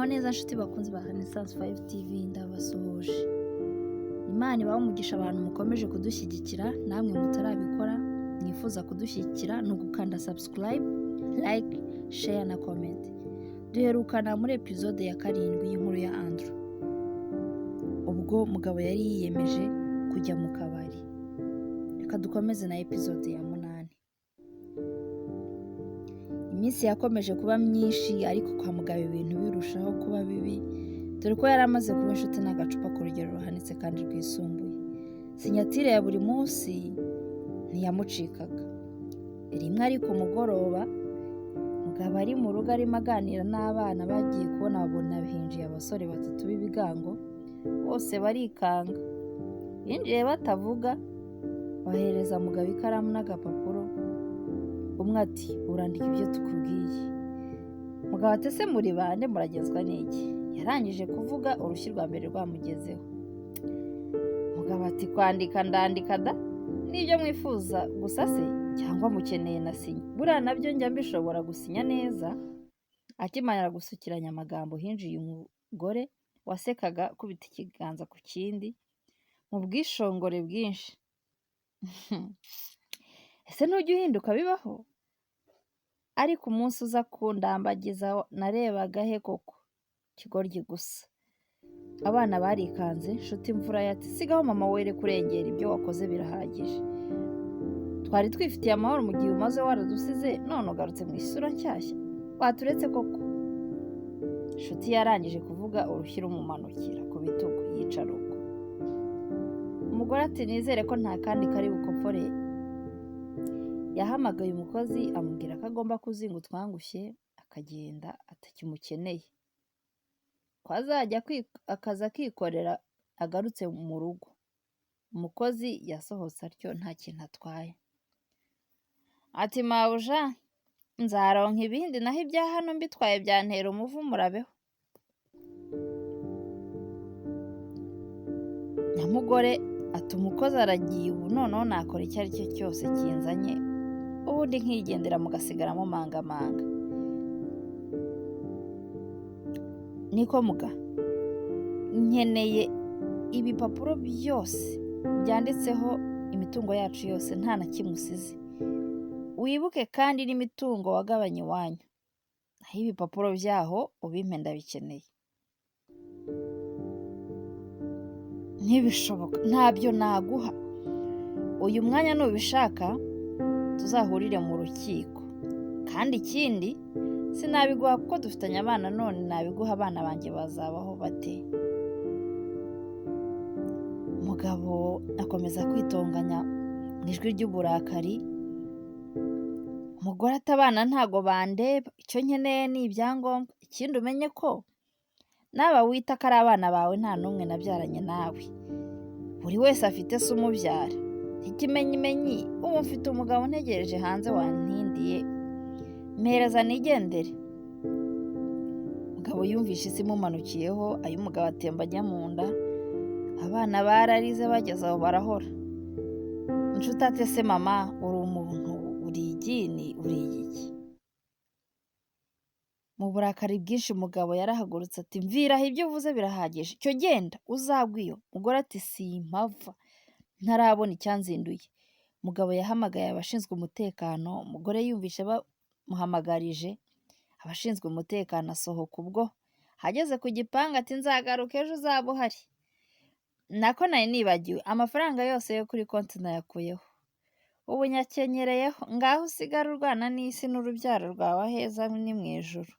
Muraho neza nshuti bakunzi ba Renaissance 5 TV, ndabasuhuje. Imana ibahe umugisha abantu mukomeje kudushyigikira, namwe mutarabikora mwifuza kudushyigikira ni ugukanda subscribe, like, share na comment. Duherukana muri episode ya 7 y'inkuru ya Andrew. Ubwo mugabo yari yiyemeje kujya mu kabari. Reka dukomeze na episode ya 8. Iminsi yakomeje kuba myinshi ariko kwa mugabo ibintu birushaho kuba bibi, dore ko yari amaze kuba inshuti n'agacupa ku rugero ruhanitse kandi rwisumbuye. Sinyatire ya buri munsi ntiyamucikaga. Rimwe ariko mugoroba, mugabo ari mu rugo arimo aganira n'abana bagiye kubona babona hinjiye abasore batatu b'ibigango, bose barikanga. Binjiye batavuga, bahereza mugabo ikaramu n'agapapuro. Umwe ati urandika ibyo tukubwiye. Mugabo ati ese muri bande muragezwa n'iki? Yarangije kuvuga urushyi rwa mbere rwamugezeho. Mugabo ati kwandika ndandika da, n'ibyo mwifuza gusa se cyangwa mukeneye na sinya? Buriya nabyo njya mbishobora gusinya neza. Akimara gusukiranya amagambo hinjiye umugore wasekaga akubita ikiganza ku kindi mu bwishongore bwinshi. Ese ntujya uhinduka bibaho? Ariko umunsi uza kundambagiza narebaga he koko? Kigoryi gusa. Abana barikanze, nshuti imvura yati sigaho mama were kurengera ibyo wakoze birahagije. Twari twifitiye amahoro mu gihe umaze waradusize, none ugarutse mu isura nshyashya. Waturetse koko? Nshuti yarangije kuvuga urushyi rumumanukira ku bitugu yicara ubwo. Umugore ati nizere ko nta kandi kari bukopfore. Yahamagaye umukozi amubwira ko agomba kuzinga utwangushye akagenda atakimukeneye, ko azajya akaza akikorera agarutse mu rugo. Umukozi yasohotse atyo nta kintu atwaye. Ati mabuja nzaronka ibindi naho ibya hano mbitwaye byantera umuvumo urabeho. Nyamugore ati umukozi aragiye ubu noneho nakora icyo ari cyo cyose kinzanye, ubundi nkigendera mugasigaramo mangamanga. Niko muga, nkeneye ibipapuro byose byanditseho imitungo yacu yose nta na kimwe usize. Wibuke kandi n'imitungo wagabanye iwanyu, naho ibipapuro byaho ubimpe ndabikeneye. Ntibishoboka, ntabyo naguha. Uyu mwanya nubishaka tuzahurire mu rukiko. Kandi ikindi sinabiguha kuko dufitanye abana, none nabiguha abana banjye bazabaho bate? Mugabo akomeza kwitonganya mu ijwi ry'uburakari. Umugore ati abana ntago bandeba, icyo nkeneye ni ibyangombwa. Ikindi umenye ko naba wita ko ari abana bawe nta n'umwe nabyaranye nawe. Buri wese afite se umubyara. Ikimenyimenyi ubu mfite umugabo ntegereje hanze wantindiye, mpereza nigendere. Mugabo yumvishe isi imumanukiyeho, ay'umugabo atemba ajya mu nda. Abana bararize bageze aho barahora. Inshuti ati ese mama uri umuntu, uri igini, uri igiki? Mu burakari bwinshi mugabo yarahagurutse ati mviraho ibyo uvuze birahagije, cyo genda uzagwe iyo. Mugore ati simpava ntarabona icyanzinduye. Mugabo yahamagaye abashinzwe umutekano, umugore yumvishe bamuhamagarije abashinzwe umutekano asohoka ubwo. Ageze ku gipangu ati nzagaruka ejo uzaba uhari. Nako nari nibagiwe amafaranga yose yo kuri konti nayakuyeho. Ubu nyakenyereyeho, ngaho usigare urwana n'isi n'urubyaro rwawe aheza ni mu ijuru.